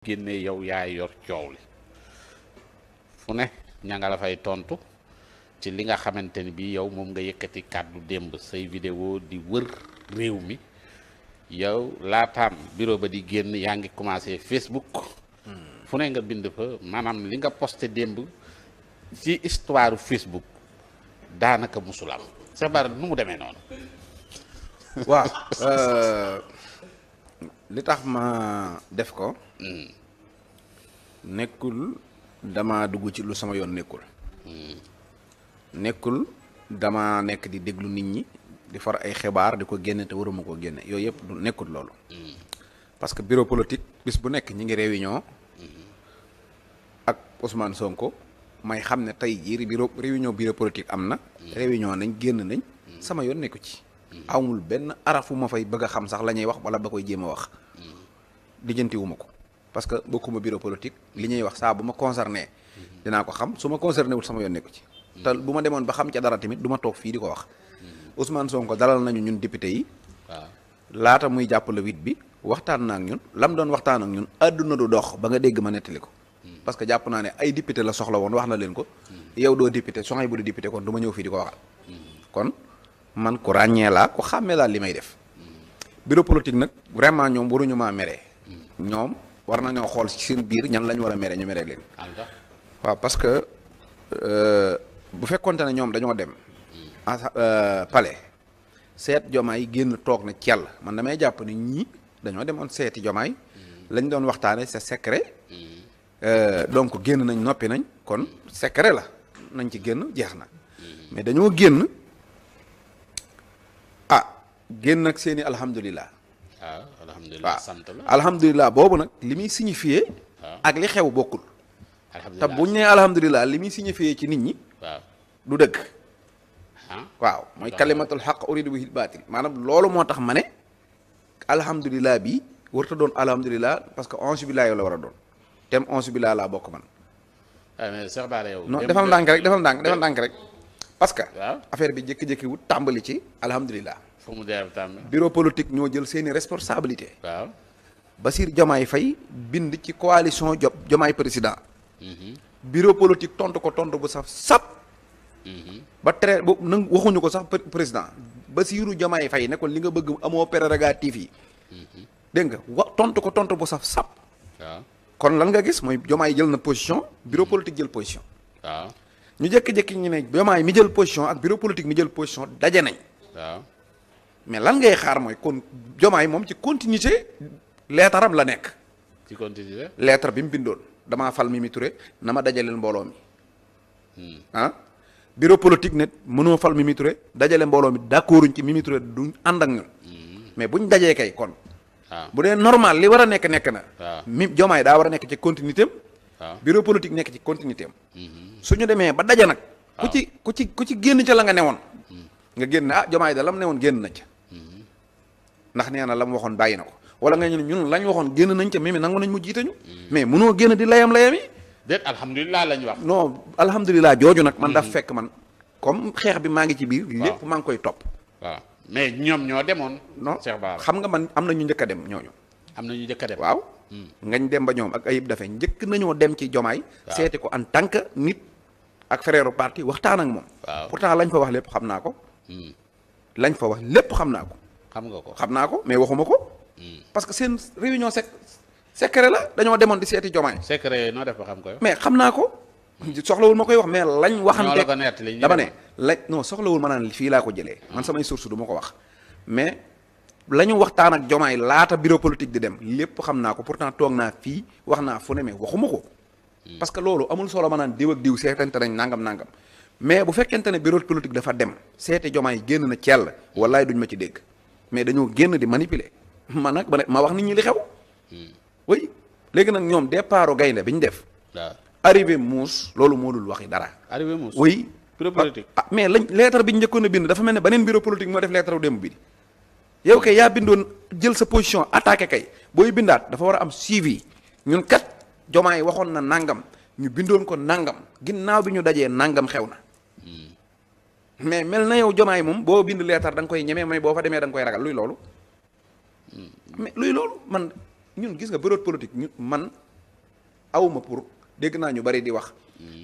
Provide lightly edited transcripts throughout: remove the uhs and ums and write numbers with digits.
génnee yow yaay yor coow li fu ne ña nga la fay tontu ci li nga xamante ni bii yow moom nga yëkkati kàddu démb say vidéo di wër réew mi yow laataam bureau ba di génn yaa ngi commencé Facebook fu ne nga bind fa maanaam li nga posté démb ci histoire Facebook daanaka musul am Cheikh Bara nu mu demee noonu. waaw li tax ma def ko nekkul dama dugg ci lu sama yoon nekkul dama nekk di déglu nit ñi di far ay xibaar di ko génne te waruma koo génne yooyu yëpp du nekkul loolu parce que bureau politique bis bu nekk ñi ngi réunion ak Ousmane Sonko may xam ne tey jii réunion bureau politique am na réunion nañ génn nañ sama yoon nekku ci amul benn arafu ma fay bëgg a xam sax la ñuy wax wala ba koy jéem a wax lijjantiwuma ko parce que bokkuma bureau politique li ñuy wax saa bu ma concerné dinaa ko xam su ma concerné wul sama yoon nekku ci te bu ma demoon ba xam ca dara tamit du ma toog fii di ko wax Ousmane Sonko dalal nañu ñun député yi laata muy jàpp le 8 bi waxtaan na ak ñun lam doon waxtaan ak ñun àdduna du dox ba nga dégg ma nettali ko parce que jàpp naa ne ay député la soxla woon wax na leen ko yow doo député soxay bu di député kon du ma ñëw fii di ko waxal kon man ku ràññee laa ku xàmmee laa li may def bureau politique nag vraiment ñoom waruñu maa meree ñoom war nañoo xool ci seen biir ñan lañ war a mere ñu mere leen waaw parce que bu fekkonte ne ñoom dañoo dem palais seet jomaay génn toog na cell man damay jàpp ni ñi dañoo demoon seeti jomaay lañ doon waxtaane c'est secret donc génn nañ noppi nañ kon secret la nañ ci génn jeex na mais dañoo génn génn ak seeni alhamdulilah alhamdulilah sant la alhamdulilah boobu nag li muy signifié ak li xew bokkul te buñ nee alhamdulilah li muy signifié ci nit ñi du dëgg waaw mooy kalimatul xaq uridu bihil baatil maanaam loolu moo tax ma ne alhamdulilah bi warta doon alhamdulilah parce que onze billah yow la war a doon tem onze billah laa bokk man mais Cheikh Bara yow non defal ndànk rek parce que affaire bi jékki-jékki wut tàmbali ci alhamdulilah fu mu dee tàmbali bureau politique ñoo jël seeni responsabilité waaw Bassirou Diomaye Faye bind ci coalition Diomaye président bureau politique tontu ko tontu bu sap ba tere bu nag waxuñu ko sax président Bassirou Diomaye Faye ne ko li nga bëgg amoo prérogative yi dégg nga tontu ko tontu bu sap waaw kon lan nga gis mooy Diomaye jël na position bureau politique jël position waaw ñu jékki-jékki ñu ne Diomaye mi jël position ak bureau politique mi jël position daje nañ waaw mais lan ngay xaar mooy kon Diomaye moom ci continuité leetaram la nekk ci continuité lettre bi mu bindoon damaa fal Mimi Touré na ma dajaleel mbooloo mi bureau politique ne mënoo fal Mimi Touré dajale mbooloo mi d'accorduñ ci Mimi Touré duñ ànd ak ñun mais buñ dajee kay kon bu dee normal li war a nekk na mi Diomaye daa war a nekk ci continuité am bureau politique nekk ci continuité am suñu demee ba daje nag ku ci génn ca la nga newoon nga génn Diomaye da lam newoon génn na ca ndax nee na la mu waxoon bàyyi na ko wala nga ñun lañ waxoon génn nañ ca Mimi nangu nañ mu jiite ñu mais mënoo génn di layam yi déet alhamdulilah lañ wax non alhamdulilah jooju nag man daf fekk man comme xeex bi maa ngi ci biir lépp maa ngi koy topp waaw mais ñoom ñoo demoon non Cheikh Bara xam nga man am na ñu njëkk a dem ñooñu am na ñu njëkk a dem waaw ngañ dem ba ñoom ak Ayib Daffé njëkk nañoo dem ci Diomaye seeti ko en tant que nit ak frère parti waxtaan ak moom pourtant lañ fa wax lépp xam naa ko lañ fa wax lépp xam naa ko xam naa ko mais waxuma ko parce que seen réunion secret la dañoo demoon di seeti Diomaye secret noo def ba xam ko mais xam naa ko soxlawul ma koy wax mais lañ waxante dama ne non soxlawul ma naan fii laa ko jëlee man samay source du ma ko wax mais la ñu waxtaan ak Diomaye laata bureau politique di dem lépp xam naa ko pourtant toog naa fii wax naa fu ne mais waxuma ko parce que loolu amul solo ma naan diw ak diw seetante nañ nangam mais bu fekkente ne bureau politique dafa dem seeti Diomaye génn na cell wallaay duñ ma ci dégg mais dañoo génn di manipuler man nag ma wax nit ñi li xew oui léegi nag ñoom départ gaynde bi ñu def arrivé muus loolu moo dul waxi dara arrivé muus oui bureau politique mais lañ lettre bi ñu njëkkoon a bind dafa mel ne beneen bureau politique moo def lettre bu démb bi yow kay yaa bindoon jël sa position attaqué kay booy bindaat dafa war a am suivi ñun kat Diomaye waxoon na nangam ñu bindoon ko nangam ginnaaw bi ñu dajee nangam xew na mais mel na yow Diomaye moom boo bind lettre da nga koy ñemee mais boo fa demee da nga koy ragal luy loolu mais luy loolu man ñun gis nga bureau politique man awma pour dégg naa ñu bari di wax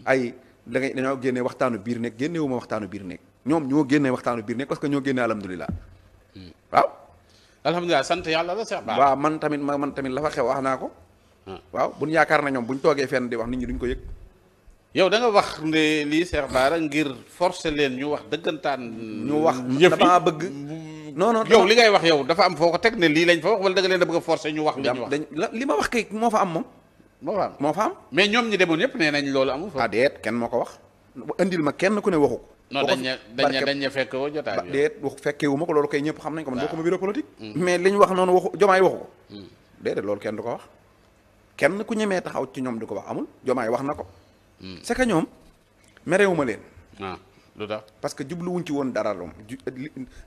ay dañoo génnee waxtaanu biir nekk génnewuma waxtaanu biir nekk ñoom ñoo génnee waxtaanu biir nekk parce que ñoo génnee alhamdulilah waaw alhamdulilah sant yàlla la Cheikh Bara. waaw man tamit la fa xew wax naa ko waaw buñ yaakaar na ñoom buñ toogee fenn di wax nit ñi duñ ko yëg yow da nga wax ne lii Cheikh Bara ngir forcer leen ñu wax dëggantaan. ñu wax damaa bëgg non yow li ngay wax yow dafa am foo ko teg ne lii lañ fa wax wala da nga leen a bëgg a forcer ñu wax li ñu wax. li ma wax kay moo fa am moom moo fa am mais ñoom ñi demoon yëpp nee nañ loolu amul fa. déet kenn moo ko wax indil ma kenn ku ne waxu ko non dañ ne fekk woo jotaay bi déet wax fekkeewu ma ko loolu koy ñëpp xam nañ ko man bokkuma bureau politique mais li ñu wax noonu waxu jomaay waxu ko déedéet loolu kenn du ko wax kenn ku ñemee taxaw ci ñoom du ko wax amul jomaay wax na ko c'est que ñoom merewuma leen lu tax parce que jubluwuñ ci woon dara loom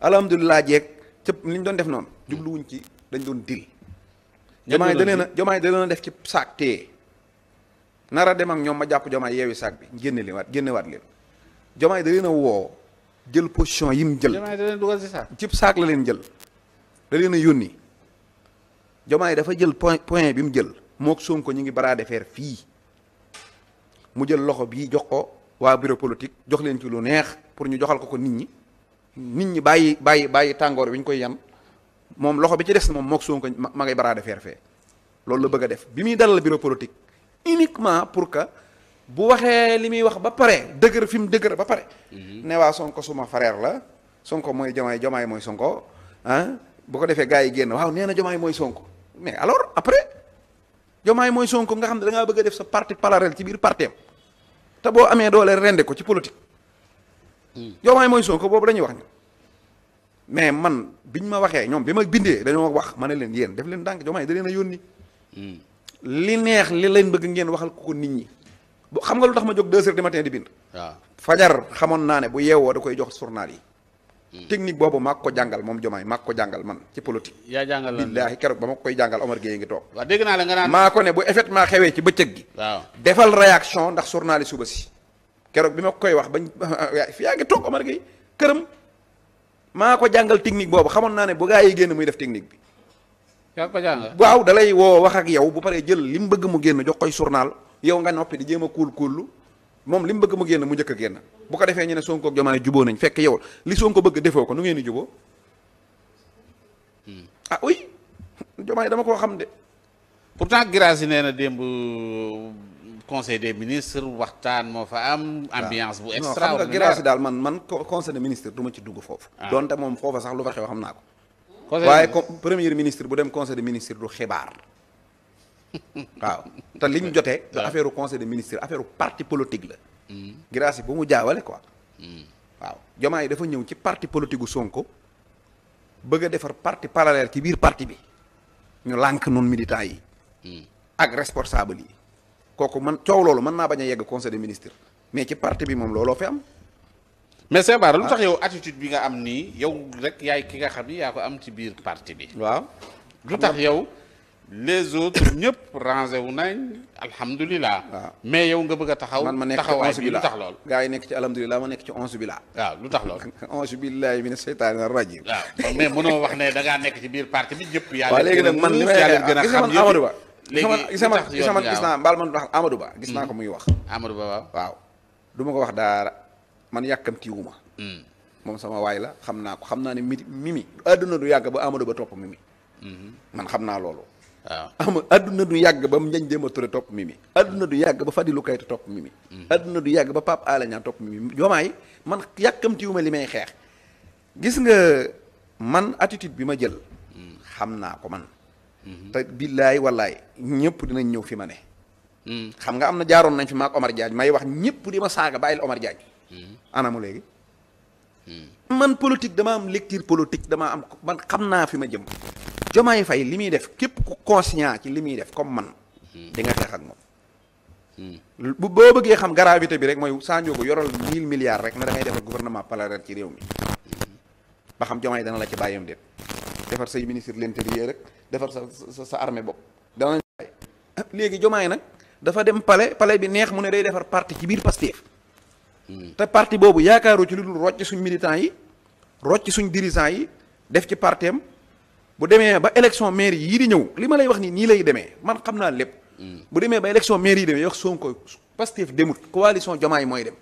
alhamdulilah jeeg cëpp li ñu doon def noonu jubluwuñ ci dañ doon dil jomaay da leen a def ci saak téye nara dem ak ñoom ma jàpp jomaay yeewi saak bi génnewaat leen jomaay da leen a woo jël position yi mu jël jomaay da leen dugal ci saak cib saak la leen jël da leen a yónni jomaay dafa jël point bi mu jël mook Sonko ñu ngi bras de fer fii mu jël loxo bii jox ko waa bureau politique jox leen ci lu neex pour ñu joxal ko nit ñi bàyyi tàngoor bi ñu koy yan moom loxo bi ci des moom mook Sonko ma ngay bras de fer fee loolu la bëgg a def bi muy dalal bureau politique uniquement pour que bu waxee li muy wax ba pare dëgër fi mu dëgër ba pare ne waa Sonko suma frère la Sonko mooy jomaay mooy Sonko bu ko defee gars yi génn waaw nee na jomaay mooy Sonko mais alors après jomaay mooy Sonko nga xam ne da ngaa bëgg a def sa parti parallèle ci biir parti am te boo amee doole rende ko ci politique jomaay mooy Sonko boobu dañuy wax ñu mais man biñ ma waxee ñoom bi ma bindee dañoo wax ma ne leen yéen def leen dànk jomaay da leen a yónni li neex li leen bëgg ngeen waxal ko nit ñi xam nga lu tax ma jóg 2 heures du matin di bind waaw fajar xamoon naa ne bu yeewoo da koy jox journal yi technique boobu maa ko jàngal moom jomaay maa ko jàngal man ci politique yaa jàngal lan billaahi keroog ba ma koy jàngal Omar Gueye ngi toog waaw dégg naa la nga naan maa ko ne bu effectivement xewee ci bëccëg gi waaw defal réaction ndax journal yi suba si keroog bi ma koy wax bañ fi yaa ngi toog Omar Gueye këram maa ko jàngal technique boobu xamoon naa ne bu gaa yi génn muy def technique bi yaa ko jàngal waaw dalay woo wax ak yow bu paree jël li mu bëgg mu génn jox koy journal yow nga noppi di jéem a kuul moom li mu bëgg mu génn mu njëkk a génn bu ko defee ñu ne Sonko ak Diomaye juboo nañ fekk yow li Sonko bëgg defoo ko nu ngeen di juboo oui Diomaye dama koo xam de pourtant Guirassy nee na démb conseil des ministres waxtaan moo fa am ambiance bu extraordinaire xam nga Guirassy daal man conseil des ministres du ma ci dugg foofu donte moom foofa sax lu fa xew xam naa ko waaye premier ministre bu dem conseil des ministres du xibaar waaw te liñ jotee du affaire conseil des ministres affaire parti politique la Guirassy bu mu jaawale quoi waaw Diomaye dafa ñëw ci parti politique gu Sonko bëgg a defar parti parallèle ci biir parti bi ñu lànk noonu militants yi ak responsable yi kooku man coow loolu mën naa bañ a yegg conseil des ministres mais ci parti bi moom looloo fi am mais Cheikh Bara lu tax yow attitude bi nga am nii yow rek yaay ki nga xam ni yaa ko am ci biir parti bi waaw lu tax yow les autres ñëpp rangé wu nañ alhamdulilah waaw mais yow nga bëgg a taxaw man ma nekk ci taxawaay 11 bi bi lu tax lool gaa yi nekk ci alhamdulilah ma nekk ci 11 bi la waaw lu tax lool 11 billahi mina seytaani rajim waaw mais mënoo wax ne da ngaa nekk ci biir parti bi ñëpp yaa waaw léegi nag man li may gën a gis xam man Amadou Ba léegi gis man gis naa baal man wax Amadou Ba gis naa ko muy wax Amadou Ba waaw du ma ko wax daara man yàkkamtiwuma moom sama waay la xam naa ko xam naa ne mimi adduna du yàgg ba Amadou Ba topp mimi man xam naa loolu waaw adduna du yàgg ba Ndiagne Demba Touré topp mimi adduna du yàgg ba Fadilou Keita topp mimi adduna du yàgg ba Pape Alé Niang topp mimi Diomaye man yàkkamtiwuma li may xeex gis nga man attitude bi ma jël xam naa ko man te billaay wallaay ñëpp dinañ ñëw fi ma ne xam nga am na jaaroon nañ fi maak Omar Diagne may wax ñëpp di ma saaga bàyyil Omar Diagne anamu léegi man politique dama am lecture politique dama am man xam naa fi ma jëm Diomaye Faye li muy def képp ku conscient ci li muy def comme man di nga xeex ak moom boo bëggee xam gravité bi rek mooy Sandiogou yoral 1000 milliards rek na da ngay defar gouvernement parallèle ci réew mi ba xam Diomaye dana la ci bàyyam déet defar say ministre de l'intérieur rek defar sa armée bopp dana léegi Diomaye nag dafa dem palais bi neex mu ne day defar parti ci biir Pastef te parti boobu yaakaaroo ci lu dul rocc suñ militants yi rocc suñ dirigeants yi def ci partem bu demee ba élection maire yii di ñëw li ma lay wax nii lay demee man xam naa lépp bu demee ba élection mairie yi demee yox Sonko Pastef demut coalition Diomaye mooy dem.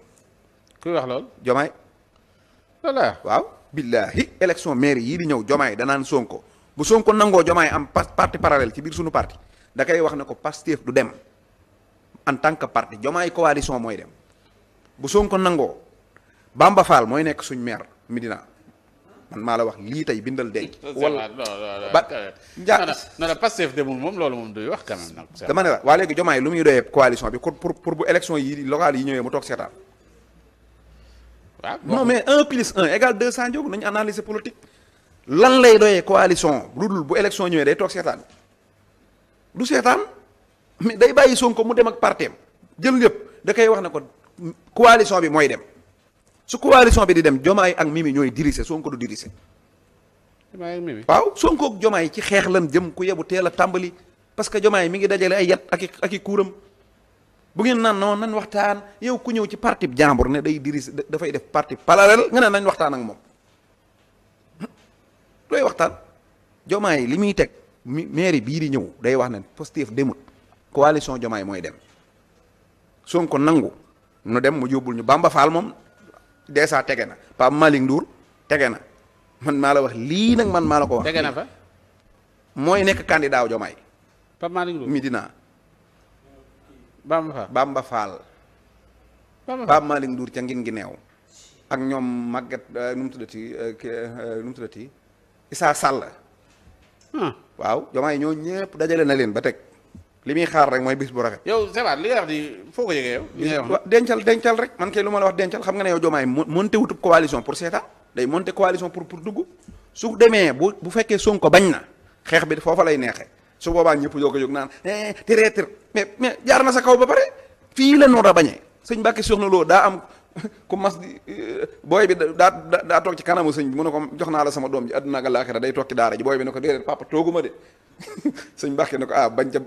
kuy wax lool. Diomaye. voilà waaw. billahi élection mairie yii di ñëw Diomaye danaan Sonko bu Sonko nangoo Diomaye am parti parallèle ci biir suñu parti da koy wax ne ko Pastef du dem en tant que parti Diomaye coalition mooy dem bu Sonko nangoo Bamba Fall mooy nekk suñ maire Médina man maa la wax lii tey bindal denc. wala ba non non Pastef demul moom loolu moom duy wax quand même nag. dama ne la waa léegi Diomaye lu muy doyee coalition bi pour bu élection yi locales yi ñëwee mu toog seetaan. waaw non mais 1+1 égale 200 jóg nañu analyser politique lan lay doyee coalition lu dul bu élection ñëwee day toog seetaan du seetaan mais day bàyyi Sonko mu dem ak parteem jël lépp da koy wax ne ko coalition bi mooy dem su coalition bi di dem Diomaye ak Mimi ñooy diriger Sonko du diriger. Diomaye ak Mimi. waaw Sonko ak Diomaye ci xeex lan jëm ku yebu teel a tàmbali parce que Diomaye mi ngi dajale ay yat ak i kuuram. bu ngeen naan non nan waxtaan yow ku ñëw ci parti jàmbur ne day diriger dafay def parti parallèle nga ne nañ waxtaan ak moom looy waxtaan Diomaye li muy teg mairie bii di ñëw day wax ne Pastef demut coalition Diomaye mooy dem Sonko nangu nu dem mu yóbbul ñu Bamba Fall moom dèjà tege na Pape Malick Ndour tege na man maa la wax lii nag man maa la ko wax. tege na fa. mooy nekk candidat wu Diomaye. Pape Malick Ndour Médina. Bamba Fall Bamba Fall. Pape Malick Ndour ca ngin gi neew ak ñoom Maguette nu mu tuddati Issa Sall. waaw Diomaye ñoo ñëpp dajale na leen ba teg li muy xaar rek mooy bis bu rafet. yow Sebaat li nga wax di foo ko yëgee yow. li ngay wax dencal rek man kay lu ma la wax dencal xam nga ne yow Diomaye monté wutub coalition pour seetaan day monté coalition pour dugg su demee bu fekkee Sonko bañ na xeex bi foofa lay neexee su boobaa ñëpp yoo ko jóg naan tere mais jaar na sa kaw ba pare fii la noor a bañee sëñ Mbàkke Soxna Lo daa am ku mas di booy bi daa toog ci kanamu sëñ bi mu ne ko jox naa la sama doom ji àdduna ak àllaaxira day toog ci daara ji booy bi ne ko déedéet papa tooguma de sëñ Mbàkke ne ko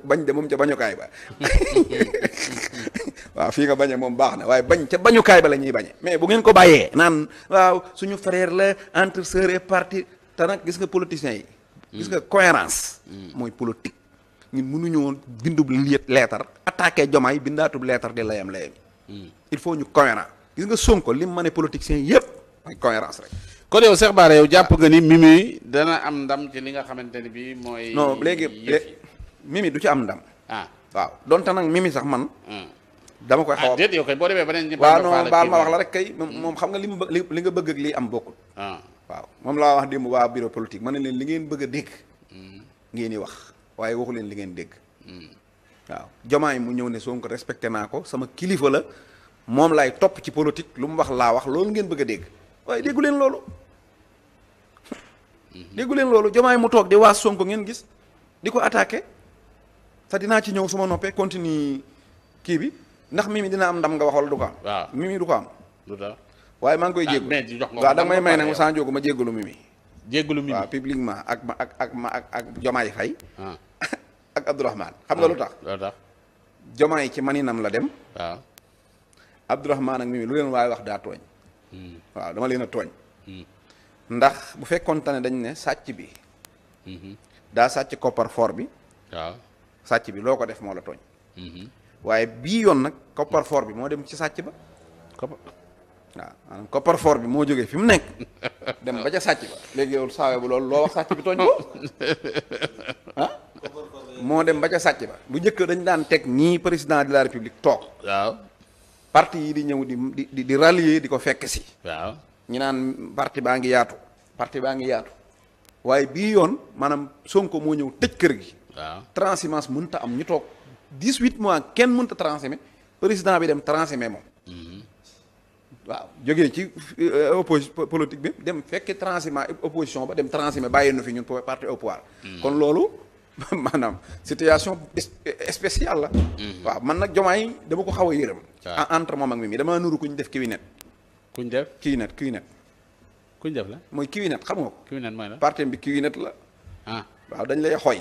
bañ de moom ca bañukaay ba waaw fii nga bañee moom baax na waaye bañ ca bañukaay ba la ñuy bañee mais bu ngeen ko bàyyee naan waaw suñu frère la entre sœur et parti te nag gis nga politiciens yi gis nga cohérence mooy politique ñun mënuñoo bindub leetar attaqué Diomaye bindaatub leetar di layam il faut ñu cohérent gis nga Sonko lim ma ne politiciens yëpp mooy cohérence rek. kon yow Cheikh Bara yow jàpp nga ni Mimi dana am ndam ci li nga xamante ni bii mooy. non léegi Mimi du ci am ndam. waaw donte nag Mimi sax man. dama koy xaw a déet yow kay boo demee ba ne. waaw non baal ma wax la rek kay moom xam nga li nga bëgg ak lii am bokkul. waaw moom laa wax démb waa bureau politique ma ne leen li ngeen bëgg a dégg. ngeen di wax waaye waxu leen li ngeen dégg. waaw Diomaye mu ñëw ne Sonko respecté naa ko sama kilifa la moom laay topp ci politique lu mu wax laa wax loolu ngeen bëgg a dégg waaye déggu leen loolu. déggu leen loolu Diomaye mu toog di waas Sonko ngeen gis di ko attaqué sa dinaa ci ñëw suma noppee continue kii bi ndax Mimi dina am ndam nga wax wala du ko am. waaw Mimi du ko am. du dara waaye maa ngi koy jéggu waaw da nga may may nag saa njóogu ma jéggalu Mimi. jéggalu Mimi waaw publiquement ak Diomaye Faye ak Abdourahmane xam nga lu tax. Diomaye ci maninam la dem. waaw Abdourahmane ak Mimi lu leen waaye wax daa tooñ. waaw dama leen a tooñ. ndax bu fekkoonte ne dañ ne sàcc bi. daa sàcc koppar fort bi. waaw sàcc bi loo ko def moo la tooñ. waaye bii yoon nag koppar fort bi moo dem ci sàcc ba. waaw maanaam koppar fort bi moo jógee fi mu nekk dem ba ca sàcc ba léegi yow saawe bu loolu loo wax sàcc bi tooñ ko moo dem ba ca sàcc ba bu njëkk dañ daan teg nii président de la république toog. waaw parti yi di ñëw di rallier di ko fekk si. waaw ñu naan parti baa ngi yaatu waaye bii yoon maanaam Sonko moo ñëw tëj kër gi. waaw transhumance mënta am ñu toog 18 mois kenn mënta transhumé président bi dem transhumé moom. waaw jógee ci politique bi dem fekk transhumé opposition ba dem transhumé bàyyi na fi ñun parti au pouvoir. kon loolu maanaam situation spéciale la. waaw man nag Diomaye dama ko xaw a yërëm. entre moom ak Mimi dama nuru ku ñu def kiwinet. kuñ def kiwinet. kuñ def la. mooy kiwinet xam nga ko. kiwinet mooy la parti bi kiwinet la. waaw dañ lay xoy.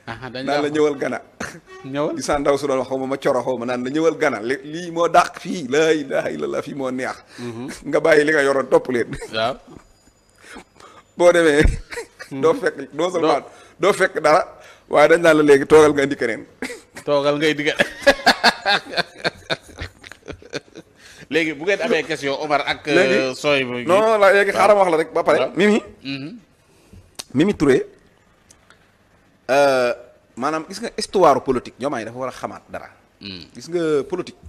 dañ naan la ñëwal gana. ñëwal di saa ndaw su doon wax xaw ma coro xaw ma naan la ñëwal gana lii moo dàq fii laa ilaaha illallaah fii moo neex. nga bàyyi li nga yoroon topp leen. waaw. boo demee. doo fekk doo seulement doo fekk dara waaye dañ naan la léegi toogal nga indi keneen. toogal ngay digga léegi bu ngeen amee question Omar ak. léegi sooy bu non la léegi xaaral ma wax la rek ba pare. Mimi Touré maanaam gis nga histoire politique Diomaye dafa war a xamaat dara. gis nga politique.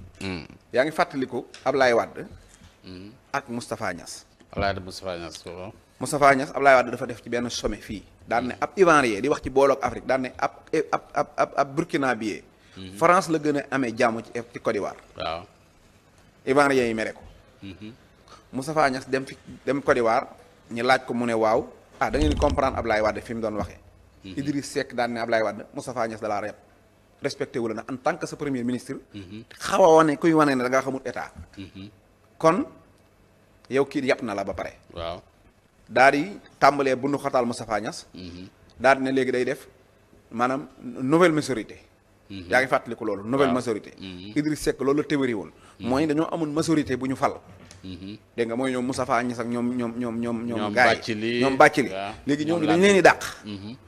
yaa ngi fàttaliku Ablaye Wade. ak Moustapha Niass. Moustapha Niass Ablaye Wade dafa def ci benn sommet fii daan ne ab Ivoirien di wax ci booloog Afrique daan ne ab Burkinabé. France la gën a amee jàmm ci Côte d'Ivoire. waaw. Ivoirien yi mere ko. Moustapha Niass dem Côte d'Ivoire ñu laaj ko mu ne waaw da ngeen comprendre Ablaye Wade fi mu doon waxee. Idriss Seck daan ne Ablaye Wade Moustapha Niass da laa rep respecté wu la na en tant que sa premier ministre. xaw a wane kuy wane ne da ngaa xamul état. kon yow kii yàpp na la ba pare. waaw. daal di tàmbalee bu nu xataal Moustapha Niass. daal di ne léegi day def maanaam nouvelle majorité. yaa ngi fàttaliku loolu nouvelle majorité. Idriss Seck loolu la théorie woon. mooy dañoo amul majorité bu ñu fal. dégg nga mooy ñoom Moustapha Niass ak ñoom gaay ñoom bàcc li léegi ñooñu dañ leen di dàq.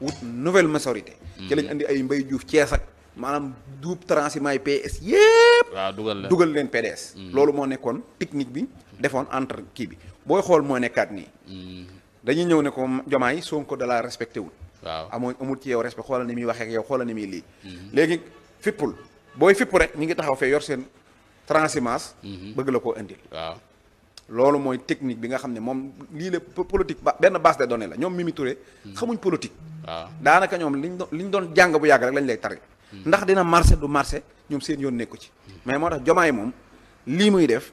wut nouvelle majorité. ci lañ andi ay Mbaye Diouf Thiès ak maanaam duub transhumance PS yépp. waaw dugal leen PDS. loolu moo nekkoon technique bi defoon entre kii bi booy xool moo nekkaat nii. dañuy ñëw ne ko Diomaye Sonko da la respecté wul. waaw amul ci yow respect xoolal ni muy waxee ak yow xoolal ni muy lii. léegi fippul booy fippu rek ñu ngi taxaw fee yor seen transhumance. bëgg la koo indil. waaw. loolu mooy technique bi nga xam ne moom lii la politique benn base de données la ñoom Mimi Touré. xamuñ politique. waaw daanaka ñoom liñ doon jàng bu yàgg rek lañ lay tari. ndax dina marché du marché ñoom seen yoon nekku ci. mais moo tax Diomaye moom lii muy def.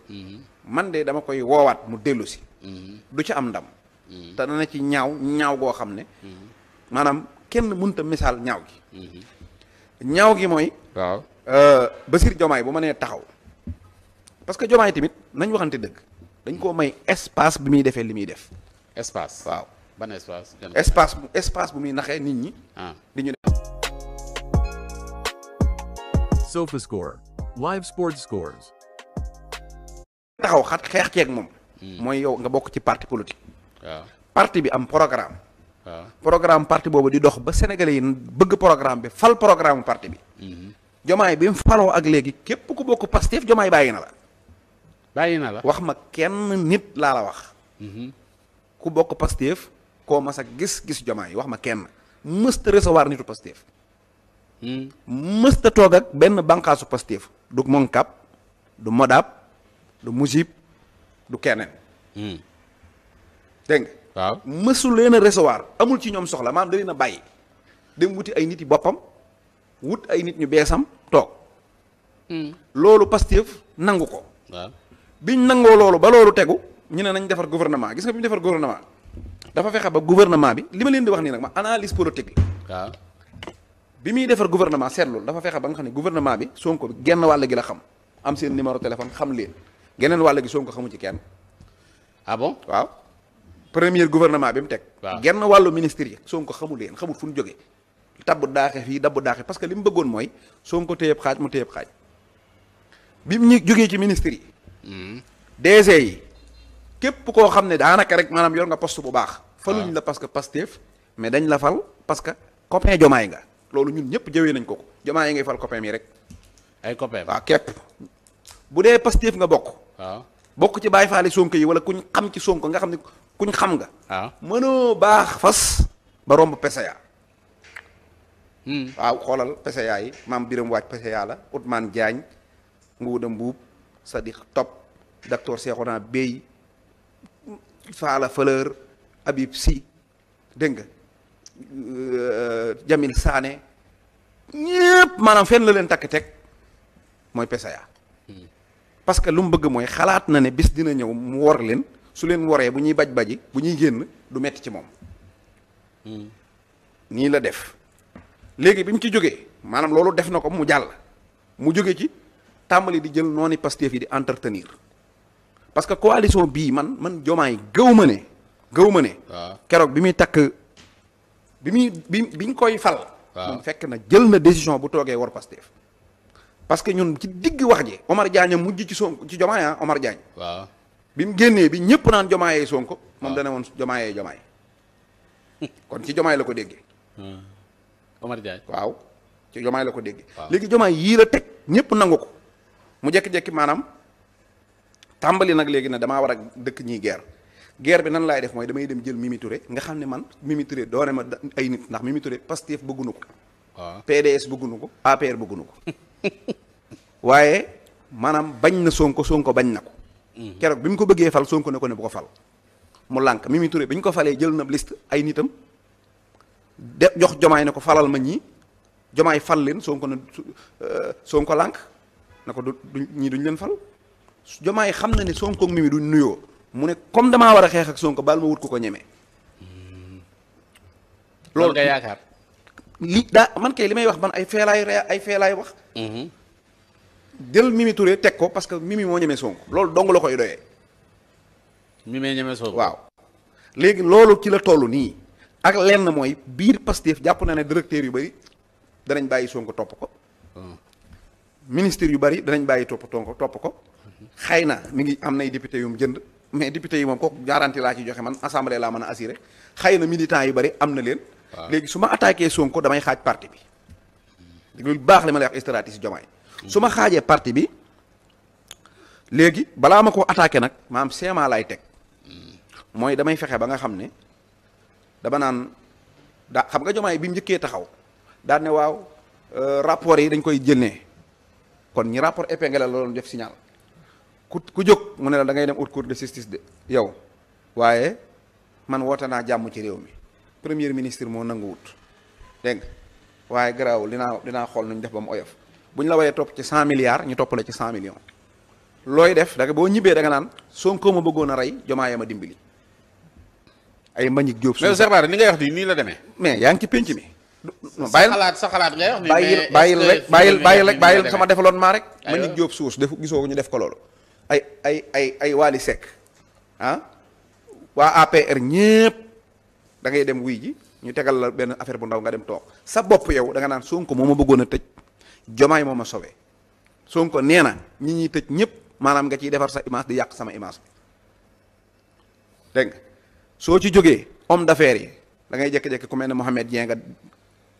man de dama koy woowaat mu dellu si. du ci am ndam. te dana ci ñaaw goo xam ne. maanaam kenn mënta misaal ñaaw gi. ñaaw gi mooy. waaw. Bassirou Diomaye bu ma nee taxaw parce que Diomaye tamit nañ waxante dëgg dañ koo may espace bi muy defee li muy def. espace. waaw ban espace. espace bu muy naxee nit ñi. di ñu SofaScore, live sports scores. taxaw xeex ceeg moom. mooy yow nga bokk ci parti politique. waaw parti bi am programme. waaw programme parti boobu di dox ba Sénégalais yi bëgg programme bi fal programme parti bi. Diomaye bi mu faloo ak léegi képp ku bokk Pastef Diomaye bàyyi na la. bàyyi na la. wax ma kenn nit laa la wax. ku bokk Pastef koo mas a gis Diomaye wax ma kenn mësta recevoir nitu Pastef. mësta toog ak benn bànqaasu Pastef du Moncap du Modap du Mujib du keneen. dégg nga. waaw mësul leen a recevoir amul ci ñoom soxla maanaam da leen a bàyyi dem wuti ay nit yi boppam wut ay nit ñu beesam toog. loolu Pastef nangu ko. waaw biñ nangoo loolu ba loolu tegu ñu ne nañ defar gouvernement gis nga bi ñu defar gouvernement dafa fexe ba gouvernement bi li ma leen di wax nii nag ma analyse politique la. waaw bi muy defar gouvernement seetlu dafa fexe ba nga xam ne gouvernement bi Sonko bi genn wàll gi la xam am seen numéro téléphone xam leen geneen wàll gi Sonko xamu ci kenn. ah bon. waaw premier gouvernement bi mu teg. waaw genn wàllu ministère yi Sonko xamul leen xamul fu ñu jógee. tabbu daaxe fii dabbu daaxe parce que li mu bëggoon mooy Sonko téyeb xaaj mu téyeb xaaj bi mu ñu jógee ci ministère yi. DG yi képp koo xam ne daanaka rek maanaam yor nga poste bu baax. faluñ la parce que Pastef mais dañ la fal parce que copain Diomaye nga. loolu ñun ñëpp jëwee nañ ko Diomaye yi ngay fal copain mi rek. ay copain. waaw képp bu dee Pastef nga bokk. waaw bokk ci Baye Faali Sonko yi wala kuñ xam ci Sonko nga xam ne kuñ xam nga. waaw mënoo baax fas ba romb PCA. waaw xoolal PCA yi maam Biram Waaj PCA la Ousmane Diagne Nguuda Mbuub Sadiq Top docteur Cheikhouna Bey Faala Fleur Habib Sy dégg nga Jamil Sané ñëpp maanaam fenn la leen takk teg mooy PCA. parce que lu mu bëgg mooy xalaat na ne bis dina ñëw mu wor leen su leen woree bu ñuy baji bu ñuy génn du metti ci moom. nii la def léegi bi mu ci jógee maanaam loolu def na ko mu jàll mu jóge ci tàmbali di jël nooni Pastef yi di entretenir parce que coalition bii man Diomaye gëw ma ne. waaw keroog bi muy takk biñ koy fal. waaw moom fekk na jël na décision bu toogee war Pastef parce que ñun ci digg wax ji Omar Diagne mujj ci Sonko ci Diomaye Omar Diagne. waaw bi mu génnee bi ñëpp naan Diomaye Sonko. moom dana woon Diomaye kon ci Diomaye la ko déggee. Omar Diagne. waaw ci jomaay la ko dégg. waaw léegi jomaay yii la teg ñëpp nangu ko mu jekki-jekki maanaam tàmbali nag léegi ne damaa war a dëkk ñiy guerre bi nan laay def mooy damay dem jël Mimi Touré nga xam ne man Mimi Touré doone ma ay nit ndax Mimi Touré Pastef bëggunu ko. waaw PDS bëggunu ko APR bëggunu ko waaye maanaam bañ na Sonko bañ na ko. keroog bi mu ko bëggee fal Sonko ne ko ne bu ko fal mu lànk Mimi Touré bi ñu ko falee jël na liste ay nitam de jox jomaay ne ko falal ma ñii jomaay fal leen Sonko lànk na ko du ñii duñ leen fal jomaay xam na ne Sonko ak Mimi duñ nuyoo mu ne comme damaa war a xeex ak Sonko baal ma wut ko ñemee. loolu nga yaakaar. li daa man kay li may wax man ay feelaay wax. jël Mimi Touré teg ko parce que Mimi moo ñemee Sonko loolu dong la koy doyee. Mimi ñemee Sonko waaw. léegi loolu ci la toll nii ak lenn mooy biir Pastef jàpp na ne directeur yu bëri danañ bàyyi Sonko topp ko. ministère yu bëri danañ bàyyi topp ko. xëy na mi ngi am nay député yu mu jënd mais député yi moom kooku garantie laa ci joxe man assemblée laa mën a assuré xëy na militants yu bëri am na leen. léegi su ma attaqué Sonko damay xaaj parti bi. lu baax li ma lay wax stratégie Diomaye su ma xaajee parti bi léegi balaa ma ko attaqué nag maam seema laay teg mooy damay fexe ba nga xam ne dama naan xam nga Diomaye bi mu njëkkee taxaw daan ne waaw rapport yi dañ koy jënnee kon ñi rapport épinglé la doon def signal ku jóg mu ne la da ngay dem haute cour de justice de yow waaye man woote naa jàmm ci réew mi premier ministre moo nanguwut dégg nga waaye garaawul dinaa xool nu ñu def ba mu oyof bu ñu la waree topp ci 100 milliards ñu topp la ci 100 millions looy def da nga boo ñibbee da nga naan Sonko ma bëggoon a rey Diomaye ma dimbali ay Mbagnick Diop. mais Cheikh Bara ni ngay wax nii la demee. mais yaa ngi ci penc mi. sa xalaat ngay wax ni bàyyil sama développement rek. Mbagnick Diop suus gisoo ñu def ko loolu. ay Wally Seck waa APR ñépp da ngay dem wuy ji ñu tegal la benn affaire bu ndaw nga dem toog sa bopp yow da nga naan Sonko moo ma bëggoon a tëj Diomaye moo ma sauvé Sonko nee na ñi ñuy tëj ñëpp maanaam nga ciy defar sa image di yàq sama image dégg nga soo ci jógee homme d'affaires yi da ngay jékki-jékki ku mel ne Mohamed Dieng nga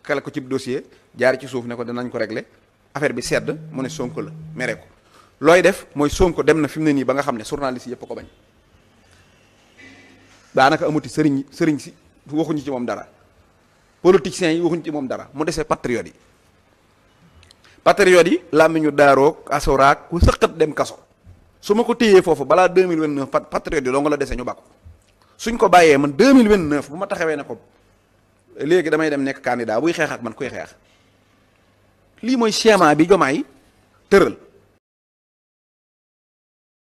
kale ko ci dossier jaar ci suuf ne ko dinañ ko régler affaire bi sedd mu ne Sonko la mere ko looy def mooy Sonko dem na fi mu ne nii ba nga xam ne journaliste yëpp ko bañ daanaka amuti sëriñ si waxuñu ci moom dara politiciens yi waxuñu ci moom dara mu desee patriotes yi làmmiñu daaroog asoraak ku sëqat dem kaso su ma ko téyee foofu balaa 2029 patriotes yi doo nga la dese ñu bakku suñ ko bàyyee man 2029 bu ma taxawee ne ko léegi damay dem nekk candidat buy xeex ak man kuy xeex lii mooy schéma bi Diomaye tëral